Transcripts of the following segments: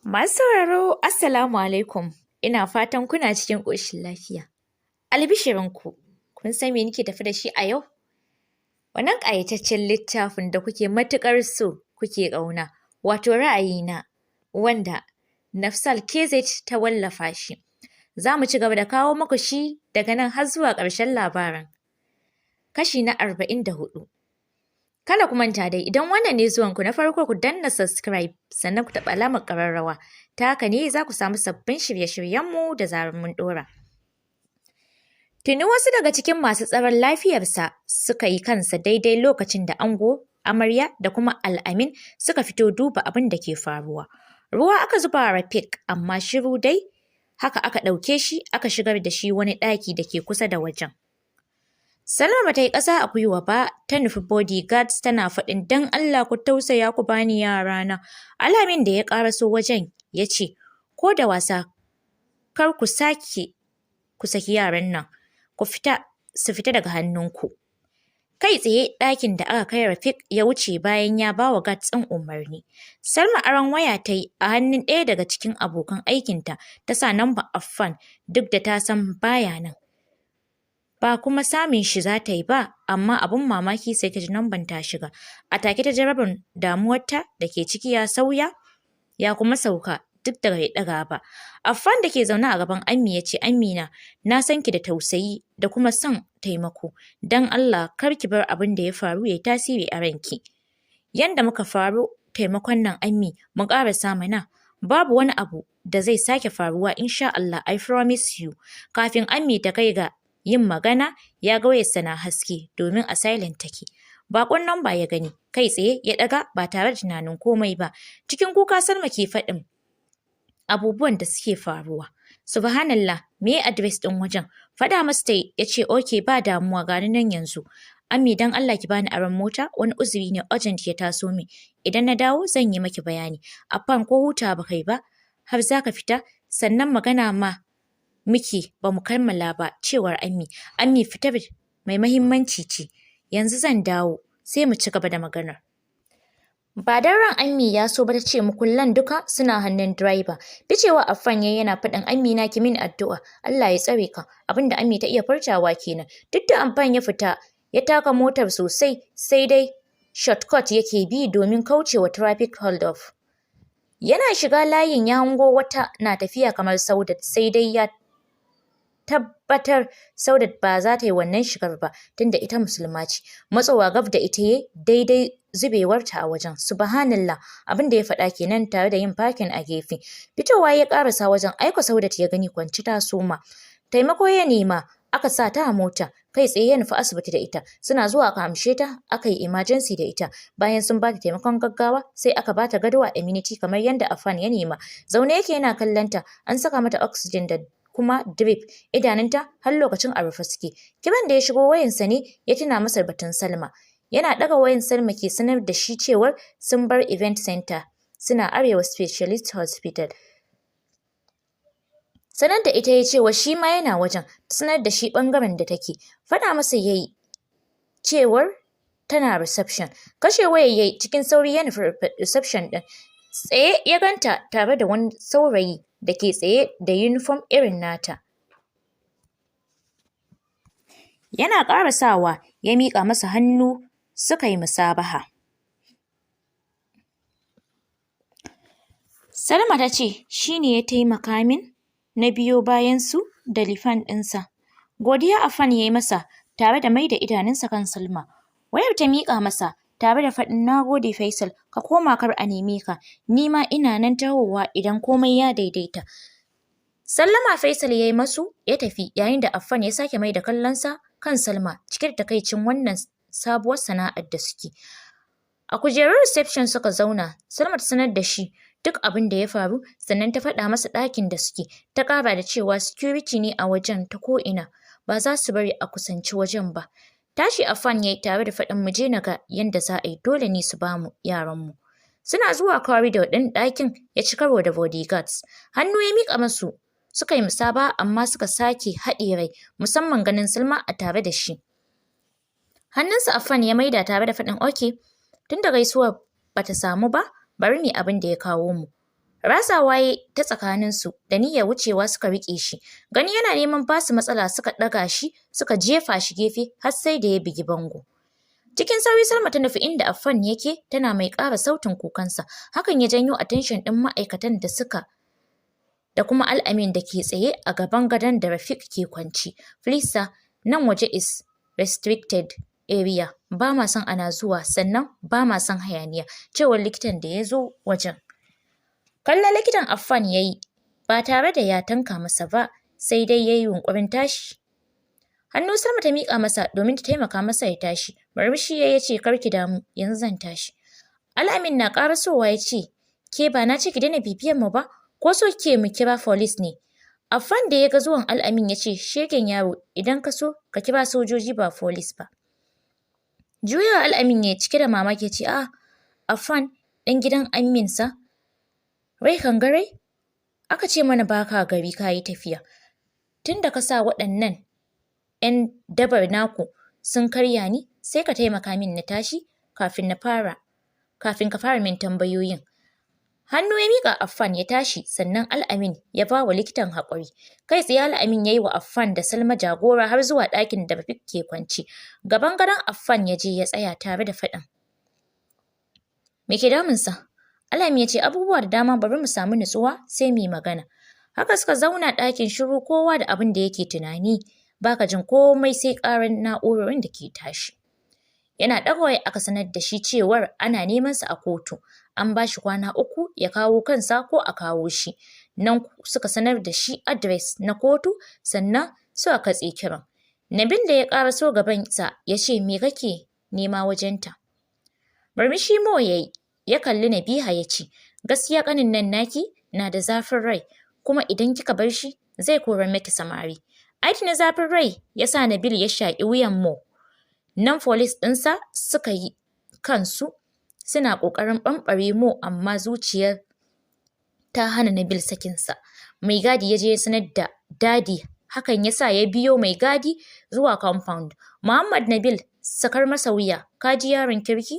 Masu sauraro, Assalamu alaikum. Ina fatan kuna cikin ƙoshin lafiya. Albishirinku, kun san me nake tafe da shi a yau? Wannan ƙayataccen littafin da kuke matuƙar so kuke ƙauna, wato Ra'ayina, wanda Nafsal KZ ta wallafa shi. Za mu ci gaba da kawo muku shi daga nan har zuwa ƙarshen labarin. Kashi na 44. Kada ku manta dai, idan wannan ne zuwanku na farko, ku danna subscribe, sannan ku taɓa alamar ƙararrawa. Ta haka ne za ku samu sabbin shirye-shiryenmu da zarar mun ɗora. Tuni wasu daga cikin masu tsaron lafiyarsa suka yi kansa daidai lokacin da ango, amarya da kuma Al'amin suka fito duba abin da ke faruwa. Ruwa aka zuba wa Rafiq, amma shiru dai, haka aka ɗauke shi aka shigar da shi wani ɗaki da ke kusa da wajen. Salma ba ta yi ƙasa a gwiwa ba, ta nufi bodyguards tana faɗin, "Don Allah ku tausaya ku bani yarana." Al'amin da ya ƙaraso wajen ya ce, "Ko da wasa kar ku sake ku saki yaran nan, ku fita su fita daga hannunku." Kai tsaye ɗakin da aka kai Rafiq ya wuce bayan ya ba wa guards ɗin umarni. Salma aron waya ta yi a hannun ɗaya daga cikin abokan aikinta, ta sa namba Affan, duk da ta san baya nan. Ba kuma samun shi za ta yi ba, amma abun mamaki sai ta ji namban ta shiga. A take ta ji rabin damuwarta da ke ciki ya sauya ya kuma sauka, duk da bai ɗaga ba. Affan da ke zaune a gaban Ammi ya ce, "Amina, na san ki da tausayi da kuma son taimako. Don Allah kar ki bar abin da ya faru ya yi tasiri a ranki. Yanda muka faru taimakon nan, Ammi, mu ƙarasa mana. Babu wani abu da zai sake faruwa insha Allah, I promise you." Kafin Ammi ta kai ga yin magana, ya ga wayarsa na haske domin a silent take. Baƙon namba ya gani, kai tsaye ya ɗaga ba tare da tunanin komai ba. Cikin kuka Salma ke faɗin abubuwan da suke faruwa. "Subhanallah, me address ɗin wajen?" Faɗa masa ta ya ce, "Okay, ba damuwa, gani nan yanzu. Ammi, dan Allah ki bani aron mota, wani uzuri ne urgent ya taso min. Idan na dawo zan yi maki bayani." "Affan, ko huta ba kai ba har za ka fita? Sannan magana ma muke ba mu kammala ba," cewar Ammi. "Ammi, fitar mai mahimmanci ce. Yanzu zan dawo sai mu ci gaba da maganar." Ba dan ran Ammi ya so ba, ta ce mukullan duka suna hannun driver. Ficewa Affan yayi yana faɗin, "Amina, ki min addu'a. Allah ya tsare ka." Abinda Ammi ta iya furtawa kenan. Duk da Affan ya fita ya taka motar sosai, sai dai shortcut yake bi domin kaucewa traffic hold up. Yana shiga layin ya hango wata na tafiya kamar Saudat, sai dai ya tabbatar Saudat ba za ta yi wannan shigar ba tunda ita musulma ce. Matsowa gab da ita yayi daidai zubewarta a wajen. "Subhanallah," abin da ya faɗa kenan tare da yin parking a gefe. Fitowa ya ƙarasa wajen, aiko Saudat ya gani kwance ta suma. Taimako ya nema, aka sa ta a mota, kai tsaye ya nufi asibiti da ita. Suna zuwa aka amshe ta, aka yi emergency da ita. Bayan sun bata taimakon gaggawa, sai aka bata gado a amenity kamar yadda Affan ya nema. Zaune yake yana kallon ta, an saka mata oxygen da kuma drip, idanunta har lokacin a rufe suke. Kiran da ya shigo wayansa ne ya tuna masa batun Salma. Yana ɗaga wayan, Salma ke sanar da shi cewar sun bar event center, suna Arewa Specialist Hospital. Sanar da ita ya cewa shi ma yana wajen, ta sanar da shi ɓangaren da take. Faɗa masa yayi cewar tana reception. Kashe wayar yayi cikin sauri ya nufi reception ɗin. Tsaye ya ganta tare da wani saurayi da ke tsaye da uniform irin nata. Yana ƙarasawa ya miƙa masa hannu suka yi musabaha. Salma ta ce, "Shi ne ya taimaka min na biyo bayan su da lifan ɗinsa." Godiya Affan ya yi masa tare da maida idanunsa kan Salma. Wayar ta miƙa masa tare da faɗin, "Na gode Faisal, ka koma kar a neme ka, ni ma ina nan tahowa idan komai ya daidaita." Sallama Faisal ya yi masu ya tafi, yayin da Affan ya sake mai da kallonsa kan Salma cike da takaicin wannan sabuwar sana'ar da suke. A kujerun reception suka zauna, Salma ta sanar da shi duk abin da ya faru, sannan ta faɗa masa ɗakin da suke, ta ƙara da cewa security ne a wajen ta ko'ina, ba za su bari a kusanci wajen ba. Tashi Affan ya yi tare da faɗin, "Mu je na ga yanda za a yi, dole ne su ba mu yaranmu." Suna zuwa corridor ɗin ɗakin ya ci karo da bodyguards. Hannu ya miƙa masu suka yi musabaha, amma suka sake haɗe rai, musamman ganin Salma a tare da shi. Hannunsa Affan ya maida tare da faɗin, "Okay, tun da gaisuwar bata samu ba, bari mu yi abin da ya kawo mu." Ratsawa ya ta tsakaninsu da niyyar wucewa suka riƙe shi. Gani yana neman basu matsala, suka ɗaga shi suka jefa shi gefe har sai da ya bugi bango. Cikin sauri Salma ta nufi inda Affan yake, tana mai ƙara sautin kukansa. Hakan ya janyo attention ɗin ma'aikatan da suka da kuma Al'amin da ke tsaye a gaban gadon da Rafiq ke kwance. "Please sir, nan waje is restricted area. Ba ma son ana zuwa, sannan ba ma son hayaniya," cewar likitan da ya zo wajen. Kallon likitan Affan ya yi ba tare da ya tanka masa ba, sai dai ya yi yunƙurin tashi. Hannu Salma ta miƙa masa domin ta taimaka masa ya tashi. Murmushi ya ce, "Kar ki damu, yanzu zan tashi." Al'amin na ƙarasowa ya ce, "Ke, ba na ce ki daina bibiyan mu ba? Ko so kike mu kira police ne?" Affan da ya ga zuwan Al'amin ya ce, "Shegen yaro, idan ka so ka kira sojoji ba police ba." Juyawa Al'amin ya cike da mamaki ya ce, "A, Affan, ɗan gidan amminsa. Rai kan ga rai? Aka ce mana baka gari, ka yi tafiya. Tun da ka sa waɗannan ‘yan dabar naku sun karya ni, sai ka taimaka min na tashi kafin ka fara min tambayoyin." Hannu ya miƙa Affan ya tashi, sannan Al'amin ya ba wa likitan haƙuri. Kai tsaye Al'amin ya yi wa Affan da Salma jagora har zuwa ɗakin da Rafiq ke kwance. Gaban gadon Affan ya je ya tsaya tare da faɗin, "Me ke damunsa?" Al'amin ya ce, "Abubuwa da dama, bari mu samu nutsuwa sai mu yi magana." Haka suka zauna ɗakin shiru, kowa da abin da yake tunani. Baka jin komai sai ƙarar na'urorin da ke tashi. Yana ɗaga waya aka sanar da shi cewar ana neman sa a kotu. An ba shi kwana 3 ya kawo kansa ko a kawo shi. Nan suka sanar da shi address na kotu, sannan suka katse kiran. Nabil da ya ƙaraso gabansa ya ce, "Me kake nema wajenta?" Murmushi Mo ya yi, ya kalli Nabiha ya ce, "Gaskiya ƙanin nan naki na da zafin rai, kuma idan kika bar shi zai kora miki samari." Ai tuni zafin rai ya sa Nabil ya shaƙi wuyan Mo. Nan police ɗinsa suka yi kansu suna ƙoƙarin ɓamɓare Mo, amma zuciyar ta hana Nabil sakinsa. Mai gadi ya je ya sanar da Dadi, hakan ya sa ya biyo mai gadi zuwa compound. "Muhammad Nabil, sakar masa wuya, ka ji yaron kirki?"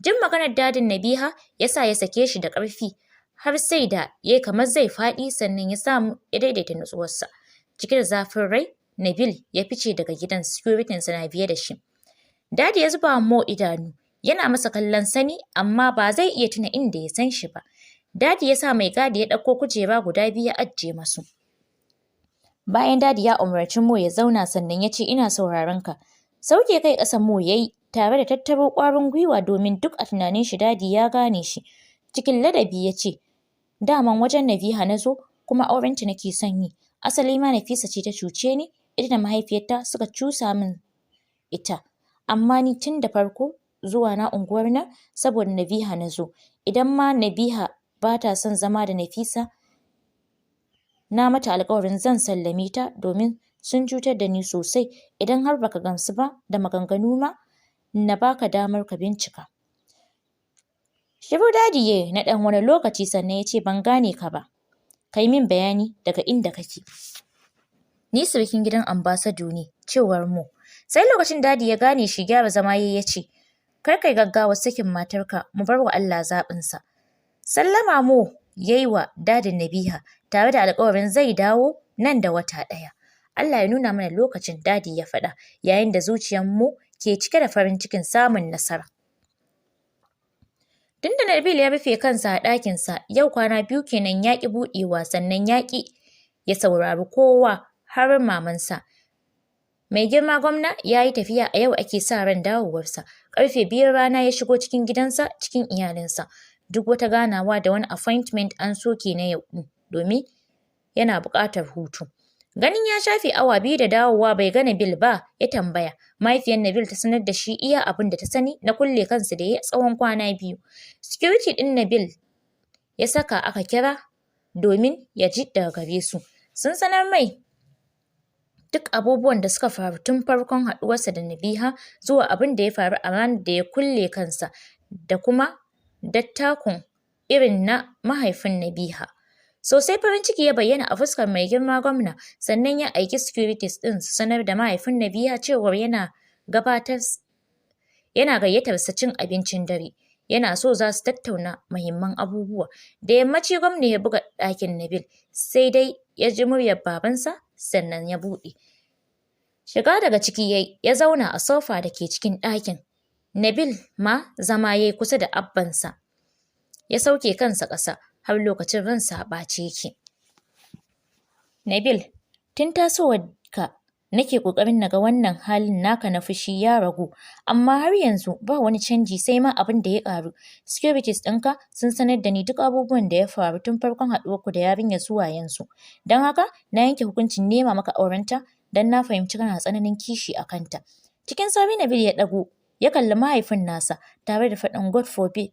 Jin maganar dadin Nabiha ya sa ya sake shi da ƙarfi har sai da ya kamar zai faɗi, sannan ya samu ya daidaita nutsuwarsa. Cike da zafin rai, Nabil ya fice daga gidan, security na biye da shi. Dadi ya zuba Mo idanu, yana masa kallon sani, amma ba zai iya tuna inda ya san shi ba. Dadi ya sa mai gadi ya ɗauko kujera guda biyu ya ajiye masu. Bayan Dadi ya umarci Mo ya zauna, sannan ya ce, "Ina sauraron ka." Sauke kai ƙasa Mo ya yi tare da tattaro ƙwarin gwiwa, domin duk a tunanin shi Dadi ya gane shi. Cikin ladabi ya ce, "Daman wajen Nabiha na zo, kuma aurenta nake son yi. Asali ma Nafisa ce ta cuce ni, ita da mahaifiyarta suka cusa min ita. Amma ni tun da farko zuwa na unguwar nan saboda Nabiha na zo. Idan ma Nabiha ba ta son zama da Nafisa, na mata alƙawarin zan sallame ta, domin sun cutar da ni sosai. Idan har baka gamsu ba da maganganu ma, na baka damar ka bincika." Shiru Dadi ya na ɗan wani lokaci, sannan ya ce, "Ban gane ka ba. Kai min bayani daga inda kake." "Ni surukin gidan ambassador ne," cewar Mo. Sai lokacin Dadi ya gane shi, gyara zama ya ce, "Kar kai gaggawar sakin matarka, mu bar wa Allah zaɓinsa." Sallama Mo ya yi wa dadin Nabiha tare da alƙawarin zai dawo nan da wata ɗaya. "Allah ya nuna mana lokacin," Dadi ya faɗa, yayin da zuciyar Mo ke cike da farin cikin samun nasara. Tun da Nabil ya rufe kansa a ɗakinsa, yau kwana 2 kenan, ya ƙi buɗewa, sannan ya ƙi ya saurari kowa har mamansa. Mai girma gwamna ya yi tafiya, a yau ake sa ran dawowarsa. Karfe 2 rana ya shigo cikin gidansa cikin iyalinsa. Duk wata ganawa da wani appointment an soke na yau ɗin, domin yana buƙatar hutu. Ganin ya shafe awa 2 da dawowa bai ga Nabil ba, ya tambaya. Mahaifiyar Nabil ta sanar da shi iya abin da ta sani na kulle kansa da ya tsawon kwana 2. Security ɗin Nabil ya saka aka kira domin ya ji daga gare su. Sun sanar mai duk abubuwan da suka faru tun farkon haɗuwarsa da Nabiha zuwa abin da ya faru a ranar da ya kulle kansa, da kuma dattakun irin na mahaifin Nabiha. Sosai farin ciki ya bayyana a fuskar mai girma gwamna, sannan ya aiki securities ɗin su sanar da mahaifin Nabiha cewar yana gabatar yana gayyatar sa cin abincin dare. Yana so za su tattauna muhimman abubuwa. Da yammaci gwamna ya buga ɗakin Nabil, sai dai ya ji muryar babansa sannan ya buɗe. Shiga daga ciki yayi, ya zauna a sofa da ke cikin ɗakin. Nabil ma zama yayi kusa da abbansa. Ya sauke kansa ƙasa har lokacin ransa a ɓace yake. Nabil, tun tasowarka nake ƙoƙarin naga wannan halin naka na fushi ya ragu, amma har yanzu ba wani canji sai ma abin da ya ƙaru. Securities ɗinka sun sanar da ni duk abubuwan da ya faru tun farkon haɗuwarku da yarinyar zuwa yanzu. Don haka na yanke hukuncin nema maka aurenta don na fahimci kana tsananin kishi a kanta. Cikin sauri Nabil ya ɗago ya kalli mahaifin nasa tare da faɗin, "God forbid.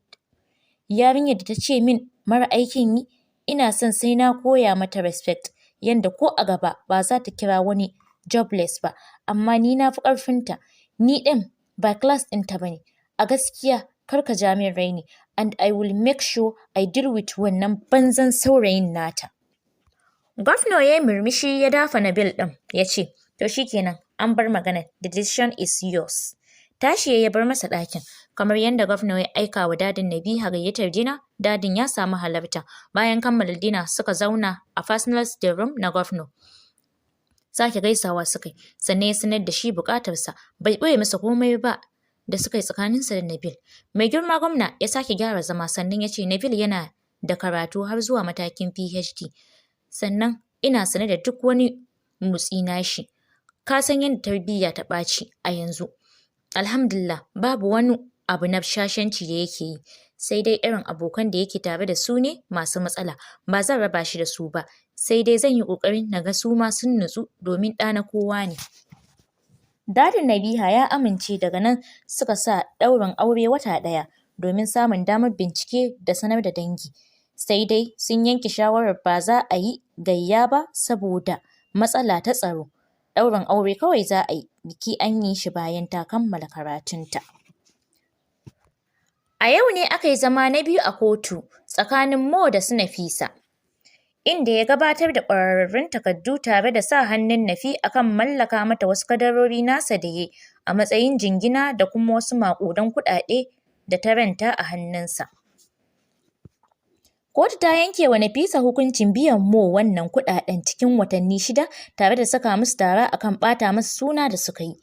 Yarinyar da ta ce min mara aikin yi, ina son sai na koya mata respect yanda ko a gaba ba za ta kira wani jobless ba, amma ni na fi ƙarfinta, ni ɗin ba class ɗinta ba ne. A gaskiya kar ka ja min raini, and I will make sure I deal with wannan banzan saurayin nata." Gwamna ya yi murmushi ya dafa Nabil ɗin ya ce, "To shikenan, an bar maganar, the decision is yours." Tashi ya bar masa ɗakin. Kamar yadda gwamna ya aika wa dadin Nabiha gayyatar dinner, dadin ya samu halarta. Bayan kammala dinner suka zauna a personal sitting room na gwamna. Sake gaisawa suka yi, sannan ya sanar da shi buƙatarsa, bai ɓoye masa komai ba da suka yi tsakaninsa da Nabil. Mai girma gwamna ya sake gyara zama sannan ya ce, "Nabil yana da karatu har zuwa matakin PhD. Sannan ina sane da duk wani motsi nashi. Ka san yadda tarbiyya ta ɓaci a yanzu. Alhamdulillah, babu wani abu na shashanci da yake yi. Sai dai irin abokan da yake tare da su ne masu matsala. Ba zan raba shi da su ba. Sai dai zan yi ƙoƙarin na ga su ma sun nutsu domin ɗa na kowa ne." Dadin Nabiha ya amince, daga nan suka sa ɗaurin aure wata ɗaya domin samun damar bincike da sanar da dangi. Sai dai sun yanke shawarar ba za a yi gayya ba saboda matsala ta tsaro. Ɗaurin aure kawai za a yi, biki an yi shi bayan ta kammala karatunta. A yau ne aka yi zama na biyu a kotu tsakanin Mo da su Nafisa, inda ya gabatar da ƙwararrun takardu tare da sa hannun Nafi akan mallaka mata wasu kadarori nasa da ya a matsayin jingina da kuma wasu maƙudan kuɗaɗe da ta ranta a hannunsa. Kotu ta yanke wa Nafisa hukuncin biyan Mo wannan kuɗaɗen cikin watanni 6 tare da saka musu tara akan ɓata masa suna da suka yi.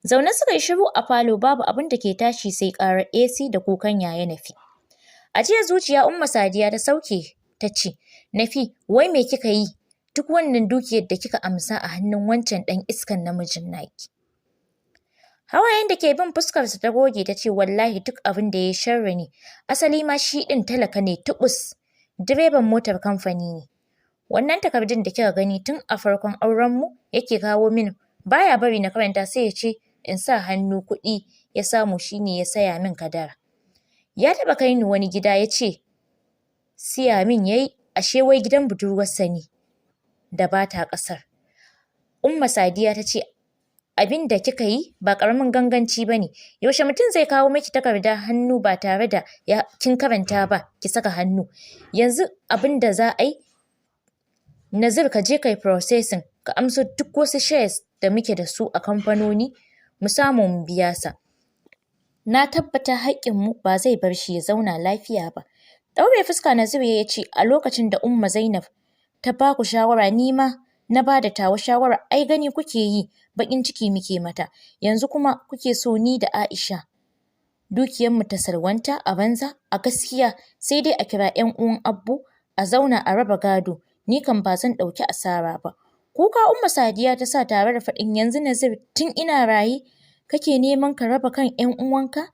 Zaune suka yi shiru a falo, babu abin da ke tashi sai ƙarar AC da kukan yaya Nafi. Ajiyar zuciya Umma Sadiya ta sauke ta ce, "Nafi, wai me kika yi? Duk wannan dukiyar da kika amsa a hannun wancan ɗan iskan namijin naki." Hawayen da ke bin fuskarsa ta goge ta ce, "Wallahi duk abin da ya sharri ne, asali ma shi ɗin talaka ne tuɓus, direban motar kamfani ne. Wannan takardun da kika gani, tun a farkon aurenmu yake kawo min, baya bari na karanta, sai ya ce in sa hannu, kuɗi ya samu shine ya saya min kadara. Ya taɓa kai ni wani gida, ya ce siya min yayi, ashe wai gidan budurwarsa ne da ba ta ƙasar." Umma Sadiya ta ce, "Abin da kika yi ba ƙaramin ganganci ba ne. Yaushe mutum zai kawo miki takarda hannu ba tare da ya kin karanta ba ki saka hannu? Yanzu abin da za a yi, Nazir, ka je kai processing ka amso duk wasu shares da muke da su a kamfanoni, mu samu mu biya sa. Na tabbata haƙƙinmu ba zai bar shi ya zauna lafiya ba." Ɗaure fuska Nazir ya ce, "A lokacin da Umma Zainab ta ba ku shawara, ni ma na ba da tawa shawara, ai gani kuke yi baƙin ciki muke mata. Yanzu kuma kuke so ni da Aisha dukiyarmu ta salwanta a banza? A gaskiya sai dai a kira 'yan uwan Abbu a zauna a raba gado, ni kam ba zan ɗauki asara ba." Kuka Umma Sadiya ta sa tare da faɗin, "Yanzu Nazir, tun ina raye kake neman ka raba kan 'yan uwanka?"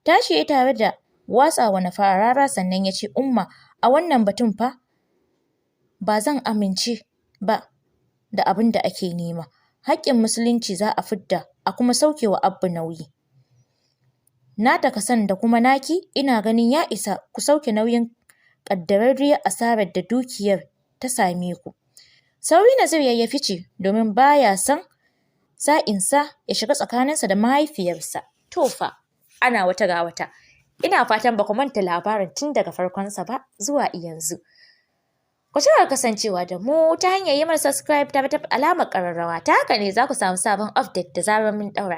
Tashi ya tare da watsawa Nafi harara sannan ya ce, "Umma, a wannan batun fa ba zan amince ba da abin da ake nema. Haƙƙin musulunci za a fidda a kuma sauke wa Abbu nauyi. Nata kason da kuma naki ina ganin ya isa ku sauke nauyin ƙaddararriyar asarar da dukiyar ta same ku." Sauri Nazir ya fice domin baya son sa'insa ya shiga tsakaninsa da mahaifiyarsa. To fa, ana wata ga wata. Ina fatan ba ku manta labarin tun daga farkonsa ba zuwa yanzu. Ku ci kasancewa da mu ta hanyar yi mana subscribe tare da alamar ƙararrawa. Ta haka ne za ku samu sabon update da zarar mun ɗaura.